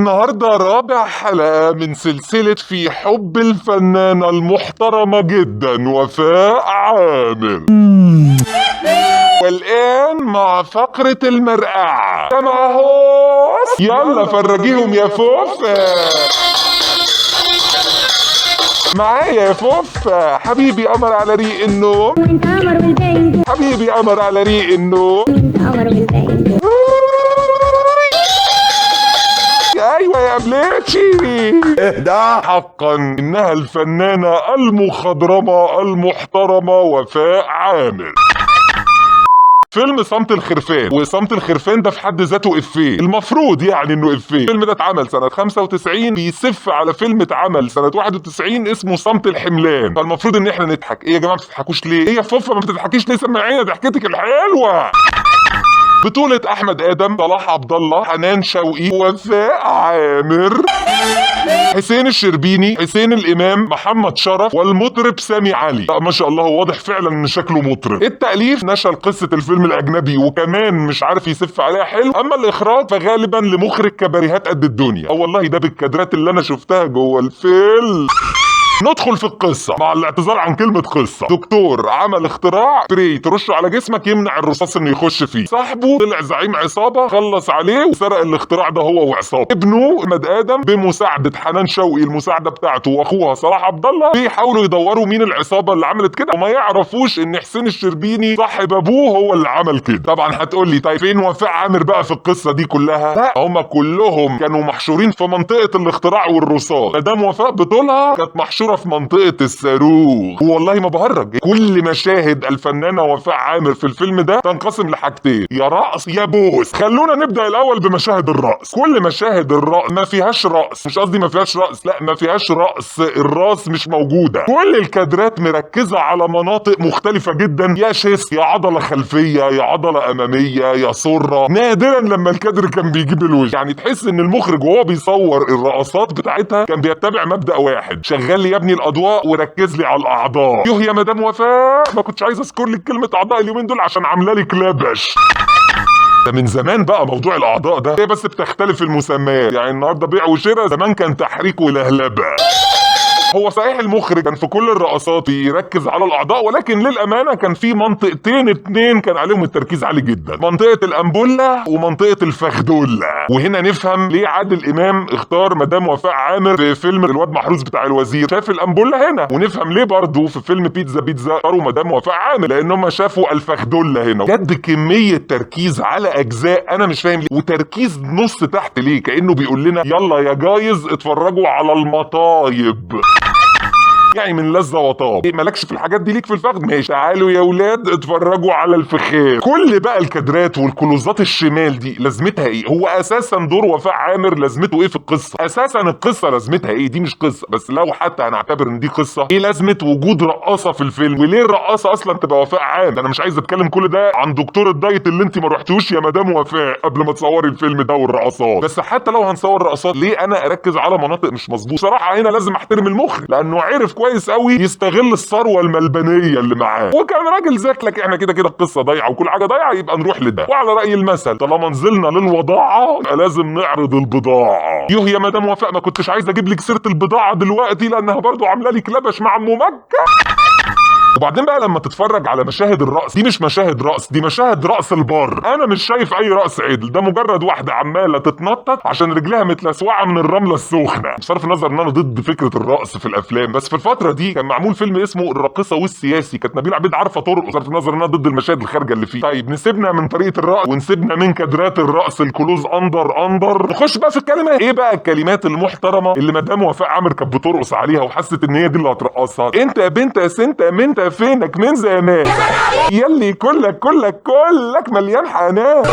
النهاردة رابع حلقة من سلسلة في حب الفنانة المحترمة جدا وفاء عامر. والآن مع فقرة المرقعة. سمعهوس، يلا فرجيهم يا فوفا. معايا يا فوفا. حبيبي قمر على ريق النوم، وانت قمر والباقي، حبيبي قمر على ريق النوم، وانت قمر والباقي. ايوه يا بليتشي. اهدى. حقا انها الفنانة المخضرمة المحترمة وفاء عامر. فيلم صمت الخرفان، وصمت الخرفان ده في حد ذاته افيه، المفروض يعني انه افيه. الفيلم ده اتعمل سنة 95، بيسف على فيلم اتعمل سنة 91 اسمه صمت الحملان، فالمفروض ان احنا نضحك. ايه يا جماعة ما بتضحكوش ليه؟ ايه يا فوفا ما بتضحكيش ليه؟ سمعينا ضحكتك الحلوة. بطولة أحمد آدم، صلاح عبد الله، حنان شوقي، وفاء عامر، حسين الشربيني، حسين الإمام، محمد شرف، والمطرب سامي علي. لا ما شاء الله هو واضح فعلا إن شكله مطرب. التأليف نشر قصة الفيلم الأجنبي وكمان مش عارف يسف عليها حلو. أما الإخراج فغالبا لمخرج كباريهات قد الدنيا. والله ده بالكادرات اللي أنا شفتها جوه الفيلم. ندخل في القصة مع الاعتذار عن كلمة قصة. دكتور عمل اختراع بري ترشه على جسمك يمنع الرصاص انه يخش فيه. صاحبه طلع زعيم عصابة، خلص عليه وسرق الاختراع ده هو وعصابته. ابنه احمد ادم بمساعدة حنان شوقي المساعدة بتاعته واخوها صلاح عبد الله بيحاولوا يدوروا مين العصابة اللي عملت كده، وما يعرفوش ان حسين الشربيني صاحب ابوه هو اللي عمل كده. طبعا هتقول لي طيب فين وفاء عامر بقى في القصة دي كلها؟ لا، هما كلهم كانوا محشورين في منطقة الاختراع والرصاص. مدام وفاء بطولها كانت محشورة في منطقة الصاروخ. والله ما بهرج، كل مشاهد الفنانة وفاء عامر في الفيلم ده تنقسم لحاجتين، يا رقص يا بوس. خلونا نبدأ الأول بمشاهد الرقص. كل مشاهد الرقص ما فيهاش رقص، مش قصدي ما فيهاش رقص، لا ما فيهاش رقص، الراس مش موجودة. كل الكادرات مركزة على مناطق مختلفة جدا، يا chest يا عضلة خلفية يا عضلة أمامية يا سرة. نادرا لما الكادر كان بيجيب الوجه، يعني تحس ان المخرج وهو بيصور الرقصات بتاعتها كان بيتبع مبدأ واحد، شغال لي يا ابني الاضواء وركز لي على الاعضاء. يوه يا مدام وفاء، ما كنتش عايز اذكر لك كلمة اعضاء اليومين دول عشان عامله لي كلبش. ده من زمان بقى موضوع الاعضاء ده، هي بس بتختلف المسميات، يعني النهارده بيع وشراء، زمان كان تحريك ولهلبه. هو صحيح المخرج كان في كل الرقصات يركز على الاعضاء، ولكن للامانة كان في منطقتين اتنين كان عليهم التركيز عالي جدا، منطقة الامبوله ومنطقة الفخدوله. وهنا نفهم ليه عادل امام اختار مدام وفاء عامر في فيلم الواد محروس بتاع الوزير، شاف الامبوله هنا. ونفهم ليه برضه في فيلم بيتزا بيتزا اختاروا مدام وفاء عامر، لان هم شافوا الفخدوله هنا. جد كمية تركيز على اجزاء انا مش فاهم ليه، وتركيز نص تحت ليه، كانه بيقول لنا يلا يا جايز اتفرجوا على المطايب، يعني من لذة وطاب. إيه مالكش في الحاجات دي، ليك في الفخد، ماشي تعالوا يا ولاد اتفرجوا على الفخاد. كل بقى الكادرات والكلوزات الشمال دي لازمتها ايه؟ هو اساسا دور وفاء عامر لازمته ايه في القصة؟ اساسا القصة لازمتها ايه؟ دي مش قصة، بس لو حتى هنعتبر ان دي قصة، ايه لازمه وجود رقاصه في الفيلم؟ وليه الرقاصه اصلا تبقى وفاء عامر؟ انا مش عايز اتكلم كل ده عن دكتور الدايت اللي انت ما رحتوش يا مدام وفاء قبل ما تصوري الفيلم ده والرقصات. بس حتى لو هنصور رقصات، ليه انا اركز على مناطق مش مظبوطة؟ صراحة هنا لازم احترم المخرج، لانه عرف كويس قوي يستغل الثروة الملبنيه اللي معاه، وكان راجل ذكلك. احنا كده كده القصة ضايعة وكل حاجة ضايعة، يبقى نروح لده. وعلى راي المثل طالما نزلنا للوضاعه يبقى لازم نعرض البضاعة. يوه يا مدام وفاء، ما كنتش عايز اجيب لك سيره البضاعة دلوقتي لانها برضو عامله لي كلبش مع ام مكة. وبعدين بقى لما تتفرج على مشاهد الرقص دي، مش مشاهد رقص، دي مشاهد رقص البر. انا مش شايف اي رقص عدل، ده مجرد واحدة عماله تتنطط عشان رجلها متلسوعه من الرملة السخنة. بصرف النظر ان انا ضد فكرة الرقص في الافلام، بس في الفترة دي كان معمول فيلم اسمه الراقصه والسياسي، كانت نبيل عبيد عارفه ترقص، بصرف النظر ان انا ضد المشاهد الخارجة اللي فيه. طيب نسيبنا من طريقه الرقص ونسيبنا من كادرات الرقص ال close under under، نخش بقى في الكلمات. ايه بقى الكلمات المحترمة اللي مدام وفاء عامر كانت بترقص عليها وحست ان هي دي اللي هترقصها؟ انت يا بنت يا سنت منت فينك من زمان، يلي كلك كلك كلك مليان حنان،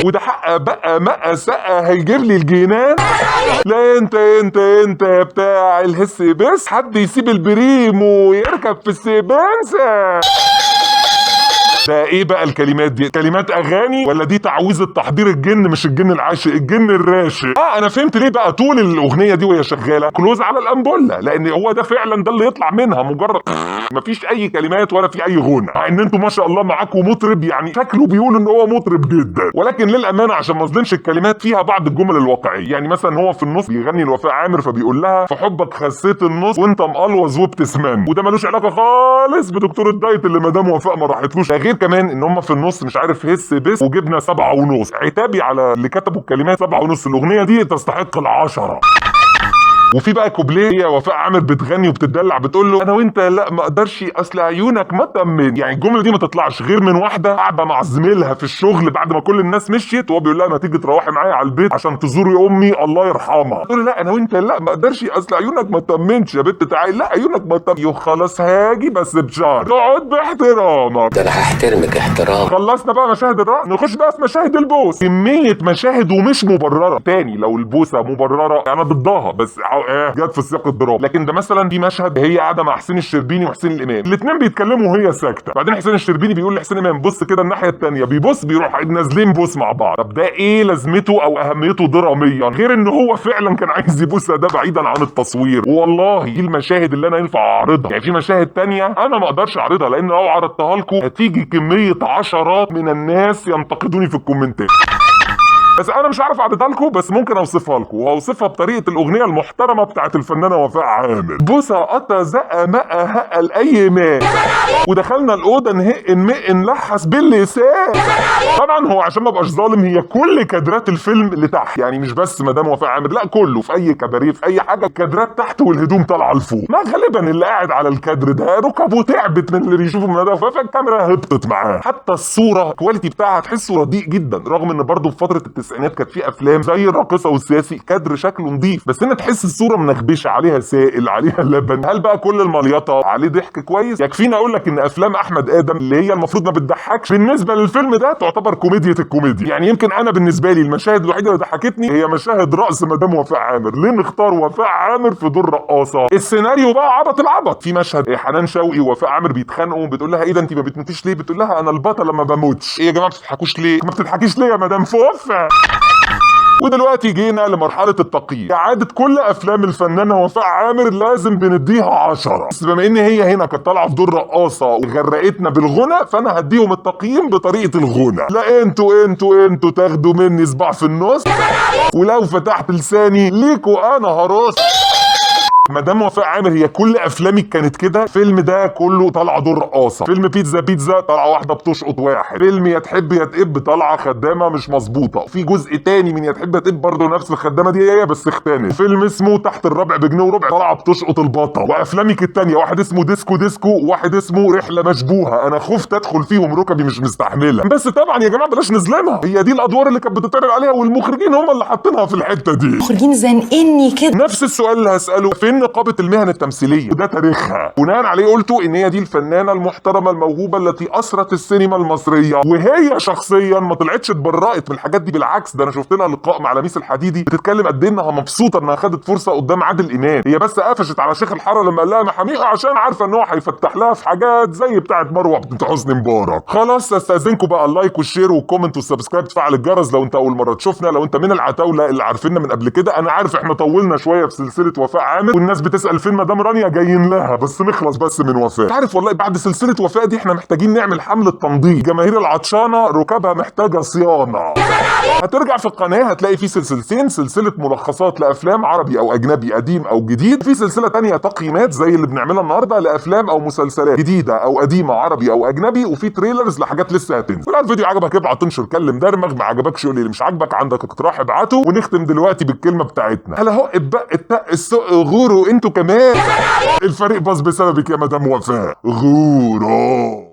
وده حق بقى مقى سقى هيجيب لي الجنان. لا انت انت انت بتاع الهس بس، حد يسيب البريم ويركب في السبنسة. ده ايه بقى الكلمات دي؟ كلمات اغاني ولا دي تعويذه تحضير الجن؟ مش الجن العاشق، الجن الراشق. انا فهمت ليه بقى طول الاغنية دي وهي شغالة close على الامبوله، لان هو ده فعلا ده اللي يطلع منها، مجرد مفيش اي كلمات ولا في اي غنى، مع ان انتوا ما شاء الله معاكم مطرب يعني شكله بيقول ان هو مطرب جدا. ولكن للامانة عشان ما اظلمش الكلمات فيها بعض الجمل الواقعية، يعني مثلا هو في النص بيغني لوفاء عامر فبيقول لها في حبك خسيت النص وانت مقلوظ وبتسمن، وده ملوش علاقة خالص بدكتور الدايت اللي مدام وفاء ما راحتلوش. ده غير كمان ان هم في النص مش عارف هس بس وجبنا 7.5. عتابي على اللي كتبوا الكلمات 7.5، الاغنية دي تستحق 10. وفي بقى كوبليه هي وفاء عامر بتغني وبتدلع بتقول له انا وانت لا ما اقدرش اصل عيونك ما تمن. يعني الجملة دي ما تطلعش غير من واحدة قاعدة مع زميلها في الشغل بعد ما كل الناس مشيت، وهو بيقول لها ما تيجي تروحي معايا على البيت عشان تزوري امي الله يرحمها، تقول لا انا وانت لا ما اقدرش اصل عيونك ما تمنش يا بنت تعالي، لا عيونك ما تمن، خلاص هاجي بس بشرط تقعد باحترامك. ده انا هحترمك احترام. خلصنا بقى مشاهد الرقص، نخش بقى في مشاهد البوس. كمية مشاهد ومش مبررة. تاني لو البوسه مبررة انا ضدها، بس جت في سياق الدراما. لكن ده مثلا في مشهد هي قاعدة مع حسين الشربيني وحسين الامام، الاثنين بيتكلموا وهي ساكته، بعدين حسين الشربيني بيقول لحسين الامام بص كده الناحية الثانية، بيبص بيروح نازلين بوس مع بعض. طب ده ايه لازمته او اهميته دراميا غير ان هو فعلا كان عايز يبوسها؟ ده بعيدا عن التصوير. والله دي المشاهد اللي انا ينفع اعرضها، يعني في مشاهد ثانية انا ما اقدرش اعرضها، لان لو عرضتها لكم هتيجي كمية عشرات من الناس ينتقدوني في الكومنتات. بس انا مش عارف اعرضها لكم، بس ممكن اوصفها لكم، وهوصفها بطريقة الاغنية المحترمة بتاعت الفنانة وفاء عامر. بوسه قطة زقه مقه هقه لاي ما، ودخلنا الاوضة نهق نمق نلحس باللسان. طبعا هو عشان ما ابقاش ظالم هي كل كادرات الفيلم اللي تحت، يعني مش بس مدام وفاء عامر، لا كله في اي كباريه في اي حاجة كادرات تحت والهدوم طالعه لفوق. ما غالبا اللي قاعد على الكادر ده ركبه تعبت من اللي بيشوفه من مدام وفاء، فالكاميرا هبطت معاه. حتى الصورة ال quality بتاعها تحسه رديء جدا، رغم ان برضه في فترة التسعينات كانت في افلام زي الراقصه والسياسي كادر شكله نظيف، بس هنا تحس الصورة منغبشه، عليها سائل عليها لبن. هل بقى كل المليطه عليه ضحك كويس؟ يكفينا اقول لك ان افلام احمد ادم اللي هي المفروض ما بتضحكش بالنسبة للفيلم ده تعتبر كوميديا الكوميديا. يعني يمكن انا بالنسبة لي المشاهد الوحيدة اللي ضحكتني هي مشاهد رقص مدام وفاء عامر. ليه نختار وفاء عامر في دور رقاصه؟ السيناريو بقى عبط العبط. في مشهد حنان شوقي ووفاء عامر بيتخانقوا، بتقول لها ايه ده انت ما بتموتيش ليه؟ بتقول لها انا البطلة ما بموتش. ايه يا جماعة ما بتضحكوش ليه؟ ما بتضحكيش ليه يا مدام فوفا؟ ودلوقتي جينا لمرحلة التقييم. كعادة كل أفلام الفنانة وفاء عامر لازم بنديها 10، بس بما إن هي هنا كانت طالعة في دور رقاصة وغرقتنا بالغنى، فأنا هديهم التقييم بطريقة الغنى. لا انتوا انتوا انتوا تاخدوا مني صباع في النص، ولو فتحت لساني ليكوا أنا هرص. مدام وفاء عامر هي كل افلامك كانت كده. الفيلم ده كله طالعه دور رقاصه، فيلم بيتزا بيتزا طالعه واحدة بتشقط واحد، فيلم يا تحب يا تقب طالعه خدامه مش مظبوطة، في جزء تاني من يا تحب يا تقب برضه نفس الخدامة دي هي بس اختانت، فيلم اسمه تحت الربع بجنيه وربع طالعه بتشقط البطل. وافلامك التانية واحد اسمه ديسكو ديسكو وواحد اسمه رحله مشبوهة، انا خفت ادخل فيهم ركبي مش مستحمله. بس طبعا يا جماعة بلاش نظلمها، هي دي الادوار اللي كانت بتتعرض عليها والمخرجين هم اللي حاطينها في الحتة دي. المخرجين زنقني كده. نفس السؤال اللي هساله، فين نقابة المهن التمثيلية؟ وده تاريخها. بناء عليه قلتوا ان هي دي الفنانة المحترمة الموهوبة التي أسرت السينما المصرية، وهي شخصيا ما طلعتش اتبرأت من الحاجات دي، بالعكس ده انا شفت لها لقاء مع لميس الحديدي بتتكلم قد ايه انها مبسوطة انها خدت فرصة قدام عادل امام. هي بس قفشت على شيخ الحارة لما قال لها محاميها عشان عارفة ان هو هيفتح لها في حاجات زي بتاعة مروة بنت حسني مبارك. خلاص استاذنكم بقى، ال like وال share وال comment وال subscribe، تفعل الجرس لو انت اول مرة تشوفنا، لو انت من العتاولة اللي عارفيننا من قبل كده. انا عارف احنا طولنا شوية في سلسلة وفاء عامر والناس بتسأل فين مدام رانيا، جايين لها بس نخلص بس من وفاء. عارف والله بعد سلسلة وفاء دي احنا محتاجين نعمل حملة تنظيف، جماهير العطشانة ركابها محتاجة صيانة. هترجع في القناة هتلاقي في سلسلتين، سلسلة ملخصات لأفلام عربي أو أجنبي قديم أو جديد، في سلسلة تانية تقييمات زي اللي بنعملها النهاردة لأفلام أو مسلسلات جديدة أو قديمة عربي أو أجنبي، وفي trailers لحاجات لسه هتنزل. ولو الفيديو عجبك ابعت انشر كلم درمغ، ما عجبكش قول لي اللي مش عاجبك، عندك اقتراح ابعته. ونختم دلوقتي بالكلمة بتاعتنا، هلا هق بق التق السق غورو انتوا كمان. الفريق باظ بسببك يا مدام وفاء، غورو.